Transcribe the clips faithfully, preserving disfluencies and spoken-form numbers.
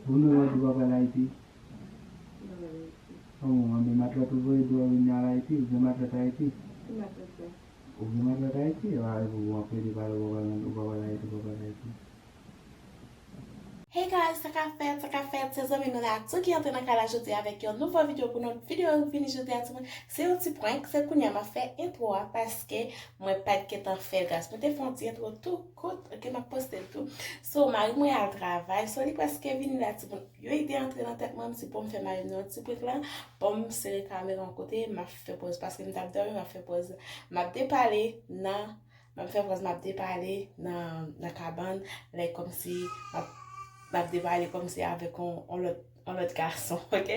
Pou nou lòt ou pa pral Ayiti? Mwen pa pral Ayiti. An bon, anben matlòt ou voye dwòl vin al Ayiti, ou gen matlòt Ayiti? Ki matlòt la? Ou gen matlòt Ayiti? A, ou ap plede pale, ou pa pral, ou pa pral Ayiti, ou pa pral Ayiti. Hey guys, sa k ap fèt, sa k ap fèt, se zanmi nou la tou ki antre nan kay la jodi avèk yon nouvo videyo pou nou. Videyo vini jodi a, timoun, se yon ti prank, se kounye a m ap fè entwo a paske mwen pa t gentan fè l, guys. Mwen te fè yon ti entwo tou kout, ok, m ap poste l tou. So, mari mwen al travay, so li prèske vini la, timoun. Yon ide antre nan tèt mwen, m di bon m fè mari m yon ti prank la, bon m sere kamera yon kote, m ap fè pòz, paske m t ap dòmi, m ap fè pòz, m ap depale nan M ap fè pòz m ap depale nan, nan kabann, like, kòmsi m ap, m ap depale kòmsi avèk on, on lòt, on lòt gason, ok?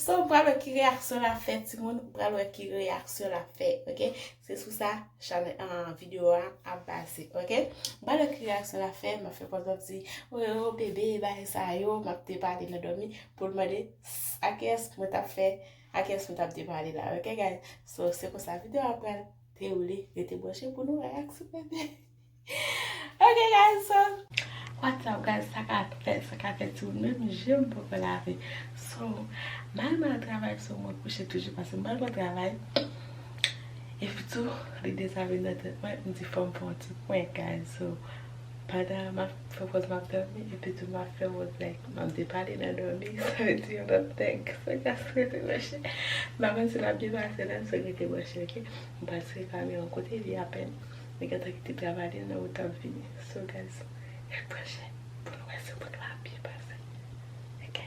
So, m pral wè ki reyaksyon l ap fè, timoun, m pral wè ki reyaksyon l ap fè, ok? Se sou sa, chanèl, ah, videyo a ap baze, ok? M pral wè ki reyaksyon l ap fè, m ap fè pòz m ap di, oh, oh, bebe, bagay sa yo, m ap depale nan dòmi, pou l mande, s-, a kiyès mwen t ap fè, a kiyès mwen t ap depale la, ok, guys? So, se konsa, videyo a pral dewoule, rete branche pou nou wè reyaksyon bebe. Ok, guys, so, what's up, guys? Sa k ap fèt, sa k ap fèt, timoun, menm je m poko lave. So, m al, m al travay, so, mwen kouche toujou, paske m pral pran travay. Epi tou, lide sa vin nan tèt mwen, m di fò m fè yon ti prank, guys. So, pandan m ap fè pòz m ap dòmi, epi tou m ap fè pòz, like, m ap depale nan dòmi, sa vle di yon lòt nèg. So, guys, rete branche. M pa konn si l ap byen pase la, so rete branche, ok? M pral tire kamera yon kote li apèn. Mwen gentan kite travay li nan wout ap vini. So, guys, ret branche pou nou wè si prank la ap byen pase. Ok.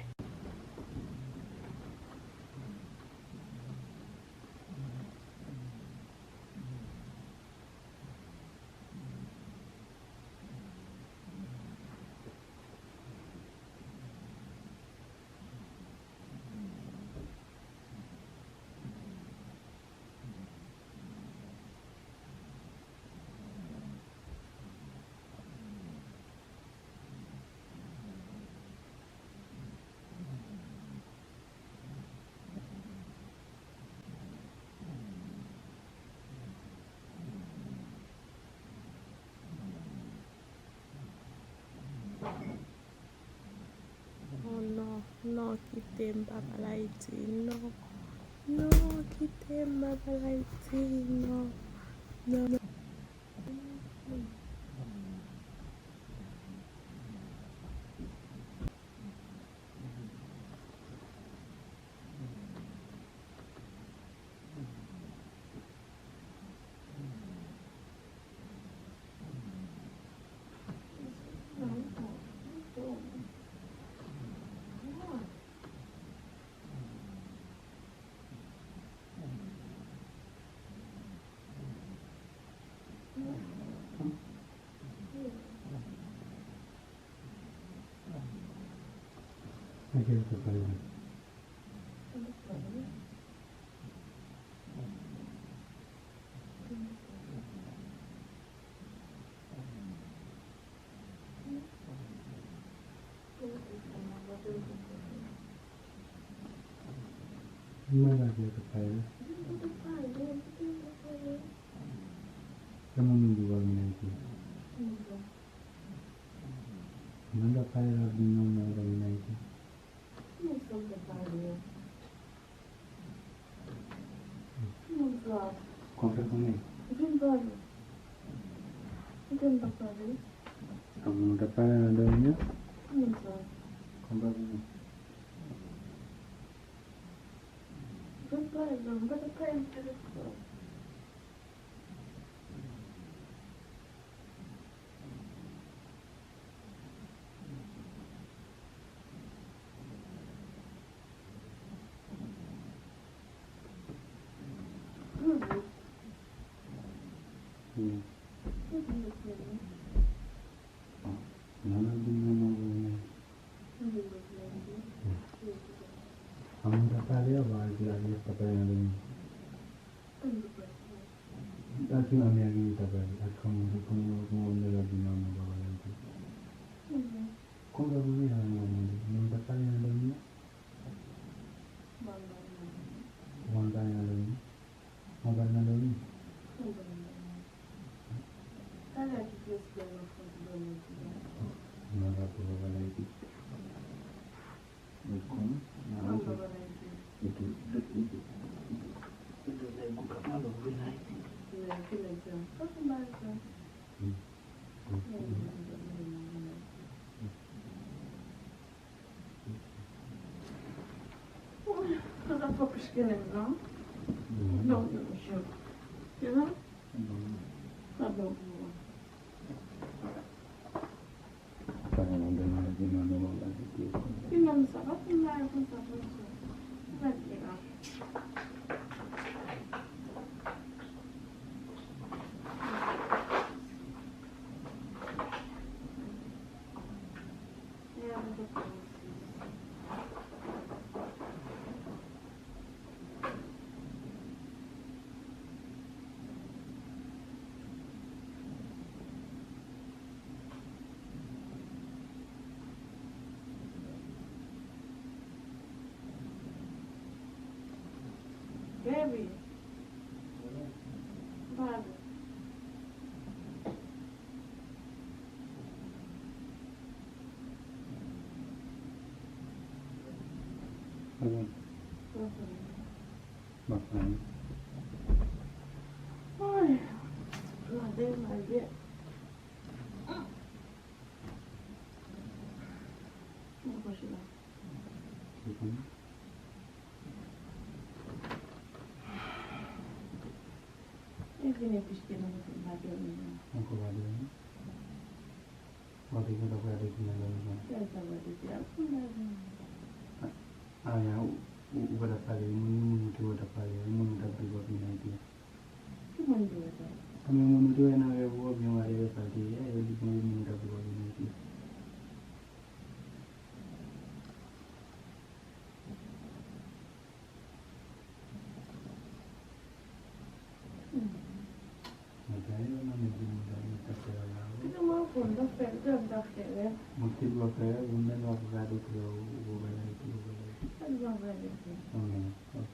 Oh non, non, kite m, papa l Ayiti, non. Non, kite m, papa l Ayiti, non. Non, non. Mwen pa gen tout pale. Kòman moun di w ap vin Ayiti? Mwen pa pale la vin non mwen pa vin Ayiti. Kòman fè konnen? Vin pale. Kite m t ap pale. Kòman w t ap pale nan dòmi an? Kòman sa? Kòman fè konnen? Vin pale, non, m pa t ap pale nan telefòn. Aman ta pale avan al di la, li pa pale nan dòmi. Ak ki manmè a gen li ta pale? Ak kòman, kòman, kòman nèg la di manman pa pale anpil? Konsa pou li an mwen mande. Mwen pa pale nan dòmi non? Mwen pale nan dòmi? Mwen pale nan dòmi? Mwen pa pale nan dòmi. Mwen pa pale nan dòmi. Fò plis ke lèm nan. Non, non, non. Ke non? Non. Sa bon pou ou. Ti nonm sa pa fin mare konsa konsa. Ou mèt gen la. Baby. Bado. Mhm. Mhm. Bak la, wi. Ay, gade malye. Mwen kouche la. Se konn. E vini piske nou pa dòmi non. Ankò pa dòmi? Ou te gentan prale depi nan lòt jan. Kèl sa prale depi a pou nan jan. A, a, ou, ou, ou pa t ap pale, moun, moun ou te wè t ap pale, moun ou t ap di w ap vin Ayiti a. Ki moun di w sa? A, men moun ou te wè nan rèv ou, oubyen whatever sa l te ye, e li gen yon moun ou t ap di w ap vin Ayiti a. Mwen te ale nan men di mwen ta mwen ta fè la la. Mwen konn ta fè, mwen ta fè rèv. Mwen te dwa fè rèv, mwen menm ap gade frè ou, ou bagay ki ou bagay. Sa di mwen bagay ki? Amen. Ok.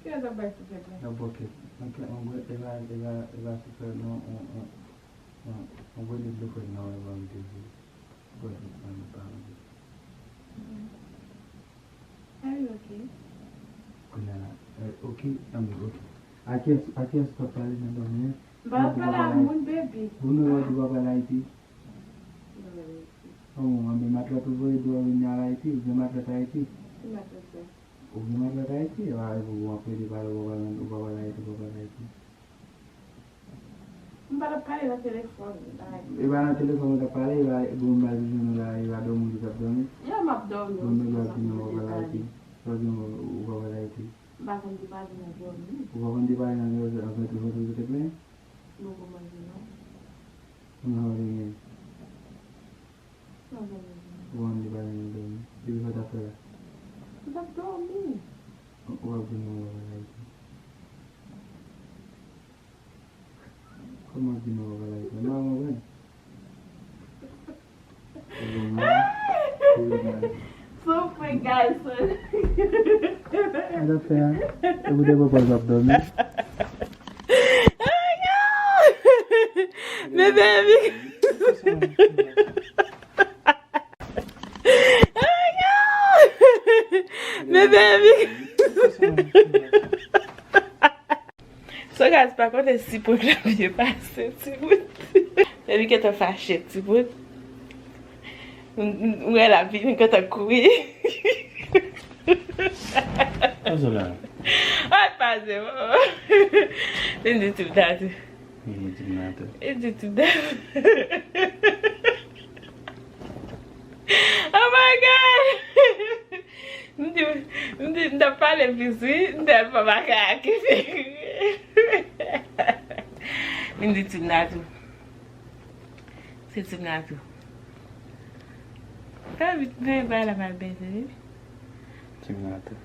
Ki lè ta bay sou fèt la? Nan bòkèt. Nan kè, an gwe, e va, e va, e va sou fèt, non, on, on, on, on gwe de dlo fèt nan wè ban te di. Gwe de fèt nan pa anvi. Are you okay? Kounye a la, eh, ok, anmwe, ok. A kiyès, a kiyès w ap pale nan dòmi an? M pa ap pale a moun, baby. Ou nou wè di w ap al Ayiti? M pa al Ayiti. Oh, anben matlòt ou voye di w vin al Ayiti, ou gen matlòt Ayiti? Ki matlòt sa? Ou gen matlòt Ayiti, e pa ou ap plede pale, ou p ap al, ou p ap al Ayiti, ou p ap al Ayiti. M pa t ap pale nan telefòn, like. E pa nan telefòn ou t ap pale, e pa bon, m pa di nou la, e pa dòmi ou t ap dòmi. Ya, m ap dòmi. Bon, nou ap di nou w ap al Ayiti. Sa di nou w ap al Ayiti. M pa konn ki pale nan dòmi. Ou pa konn ki pale nan dòmi, an fèt, ou fèt ou te plenyen? M poko manje non. Kòman ou te gen? Sa w ap manje? Ou pa konn ki pale nan dòmi. Epi sa w t ap fè la? M t ap dòmi. Ou ap di nou w ap al Ayiti. Kòman di nou w ap al Ayiti? M pa konprann. Ou konprann? Ou konprann? Soupe, guys. Sa w ap fè a? E pou de papa w ap dòmi. Oh my God! Men baby. Oh my God! Men baby. So guys, pa konnen si prank la byen pase, timoun. Baby gentan fache, timoun. M, m, m wè l ap vini, gentan kouri. Sa w la? Ay, pa se bon. Vin di Tim Natou. Vin di Tim Natou. Vin di Tim Natou. Oh my God! M di, m di, m t ap pale plis, wi. M tèlman pa ka ak. M di Tim Natou. Se Tim Natou. Ka vit, men bay la mal bèze, wi. Tim Natou.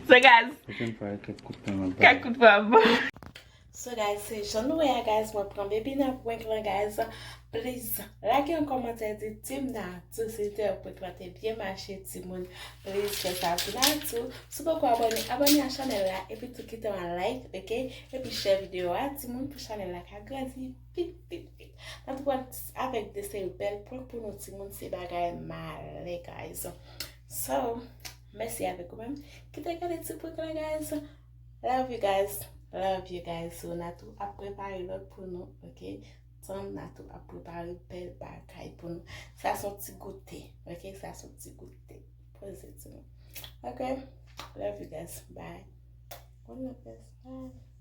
So, guys. Pwochèn fwa, kèk kout pwen mwen bay. Kèk kout pwen mwen. So guys, se jan nou wè a guys, mwen pran baby nan prank lan guys. Please, lage yon kòmantè, di Tim Natou silvouplè, prank lan te byen mache timoun. Please fè sa pou Natou. Si w poko abòne, abòne a chanèl la epi tou kite yon like, ok? Epi share videyo a timoun pou chanèl la ka grandi vit, vit, vit. Natou pral avèk de seri bèl prank pou nou timoun, se bagay malè guys. So, mèsi avèk ou menm ki te gade ti prank lan guys. Love you guys. Love you guys. So, Natou ap prepare lòt pou nou, ok? Tann Natou ap prepare bèl bagay pou nou. Sa se yon ti goute, ok? Sa se yon ti goute. Poze ti nou. Ok. Love you guys. Bye. One love, guys. Bye.